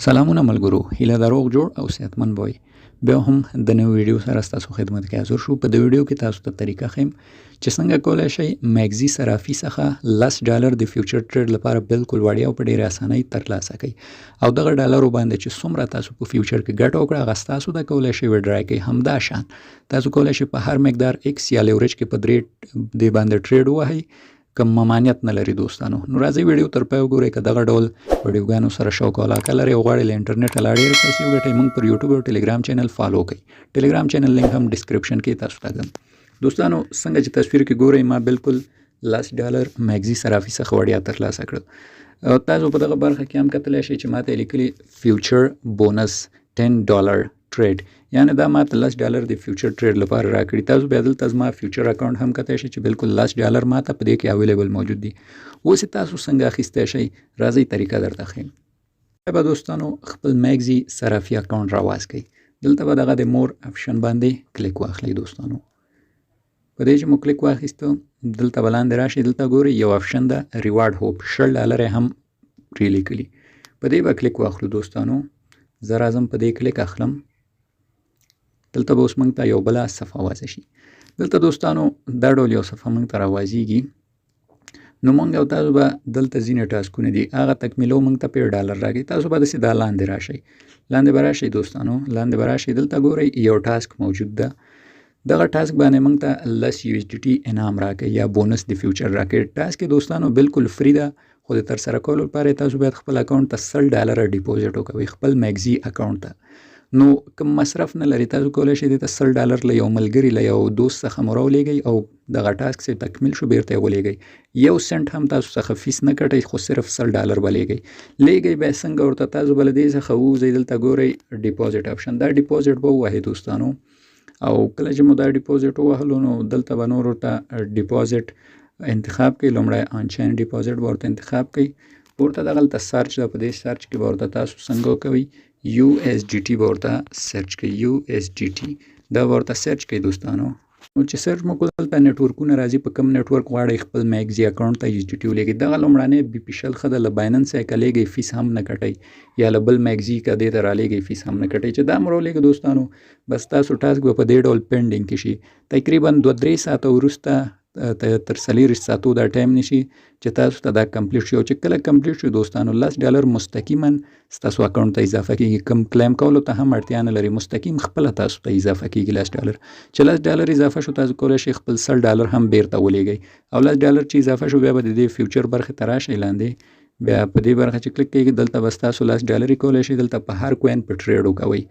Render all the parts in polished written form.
سلامونه ملګرو، هیله ده روغ جوړ او صحتمند به وئ. بیا هم د نوې ویډیو سره ستاسو خدمت کې حاضر شو. په دې ویډیو کې تاسو ته طریقه ښیم چې څنګه کولی شئ MEXC صرافي څخه 10 ډالر د future trade لپاره بالکل وړیا او په ډېرې اسانۍ ترلاسه کړئ، او دغه ډالرو باندې چې څومره تاسو په future کې ګټه وکړه، هغه ستاسو ده، کولی شئ withdraw کړئ. همدا شان تاسو کولی شئ په هر مقدار X یا leverage کې په درې دې باندې trade ووهئ، کوم ممانعت نه لري دوستانو. نو راځئ، ویډیو تر پای وګورئ. که دغه ډول ویډیوګانو سره شوق او علاقه لرئ او غواړئ له انټرنیټه لا ډېرې پیسې وګټئ، موږ پر یوټیوب او ټلګرام channel follow کړئ. ټلګرام channel link هم description کې تاسو ته ږدم. دوستانو، څنګه چې تصویر کې ګورئ، ما بالکل 10 ډالر MEXC صرافي څخه وړیا ترلاسه کړل. تاسو په دغه برخه کې هم کتلی شئ چې ماته یې لیکلي "future bonus 10 dollar trade"، یعنی دا ماته 10 ډالر د future trade لپاره راکړي. تاسو بیا دلته زما future account هم کتلی شئ چې بالکل 10 ډالر ماته په دې کې available موجود دي. اوس تاسو څنګه اخیستی شئ؟ راځئ، طریقه درته ښیم. به دوستانو، خپل MEXC صرافي account راواز کړئ. دلته به دغه د more option باندې کلیک واخلئ. دوستانو، په دې چې مو کلیک واخیستو، دلته به لاندې راشئ. دلته ګورئ، یو option ده reward hub، 20 ډالر هم پرې لیکلي. په دې به کلیک واخلو. دوستانو، زه راځم، په دې کلیک اخلم. دلته به اوس موږ ته یو بله صفحه وازه شي. دلته دوستانو، دا ډول یو صفحه موږ ته راوازیږي. نو موږ او تاسو به دلته ځینې task ونه دي، هغه تکمیلو، موږ ته پرې ډالر راکوي. تاسو به داسې دا لاندې راشئ، لاندې به راشئ. دوستانو، لاندې به راشئ. دلته ګورئ، یو task موجود ده. دغه task باندې موږ ته 10 USDT انعام راکوي یا bonus د future راکوي. task دوستانو بالکل free ده، خو د ترسره کولو لپاره تاسو باید خپل account ته 100 ډالر deposit وکوئ، خپل MEXC account ته. نو کوم مصرف نه لري. تاسو کولی شئ دې ته 100 ډالر له یو ملګري، له یو دوست څخه مو راولېږئ او دغه task چې تکمیل شو، بیرته یې ولېږئ. یو سنټ هم تاسو څخه fees نه کټي، خو صرف 100 ډالر به لېږئ. لېږئ به څنګه ورته؟ تاسو به له دې څخه ووځئ. دلته ګورئ، deposit option، دا deposit به ووهئ دوستانو. او کله چې مو دا deposit ووهلو، نو دلته به نور ورته deposit انتخاب کړئ. لومړی on-chain deposit به ورته انتخاب کړئ. پورته دغلته search ده، په دې search کې به ورته تاسو څنګه وکوئ؟ USDT به ورته search کړئ. USDT دا به ورته search کړئ دوستانو. نو چې search مو کړو، دلته network ونه راځي. په کوم network غواړئ خپل MEXC account ته USDT ولېږئ؟ دغه لومړنی BEP 20 ښه ده. له Binance یې که لېږئ، fees هم نه کټئ، یا له بل MEXC که دې ته رالیږئ، fees هم نه کټئ. چې دا مو راولېږه دوستانو، بس تاسو task به په دې ډول pending کې شي. تقریبا 2-3 ساعته وروسته، تر 24 ساعتو دا time نیسي چې تاسو ته دا complete شي. او چې کله complete شي دوستانو، 10 ډالر مستقیما ستاسو account ته اضافه کیږي. کم claim کولو ته هم اړتیا نه لري، مستقیم خپله تاسو ته اضافه کیږي 10 ډالر. چې 10 ډالر اضافه شو، تاسو کولی شئ خپل 100 ډالر هم بیرته ولیږئ. او 10 ډالر چې اضافه شو، بیا به د دې future برخې ته راشئ. لاندې بیا په دې برخه چې کلیک کیږي، دلته به ستاسو 10 ډالر کولی شئ دلته په هر coin په trade وکوئ.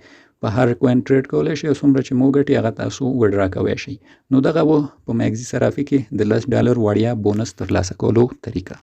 په هر coin trade کولی شئ او څومره چې مو ګټي، هغه تاسو withdraw کولی شئ. نو دغه و په MEXC صرافي کې د 10 ډالر وړیا bonus ترلاسه کولو طریقه.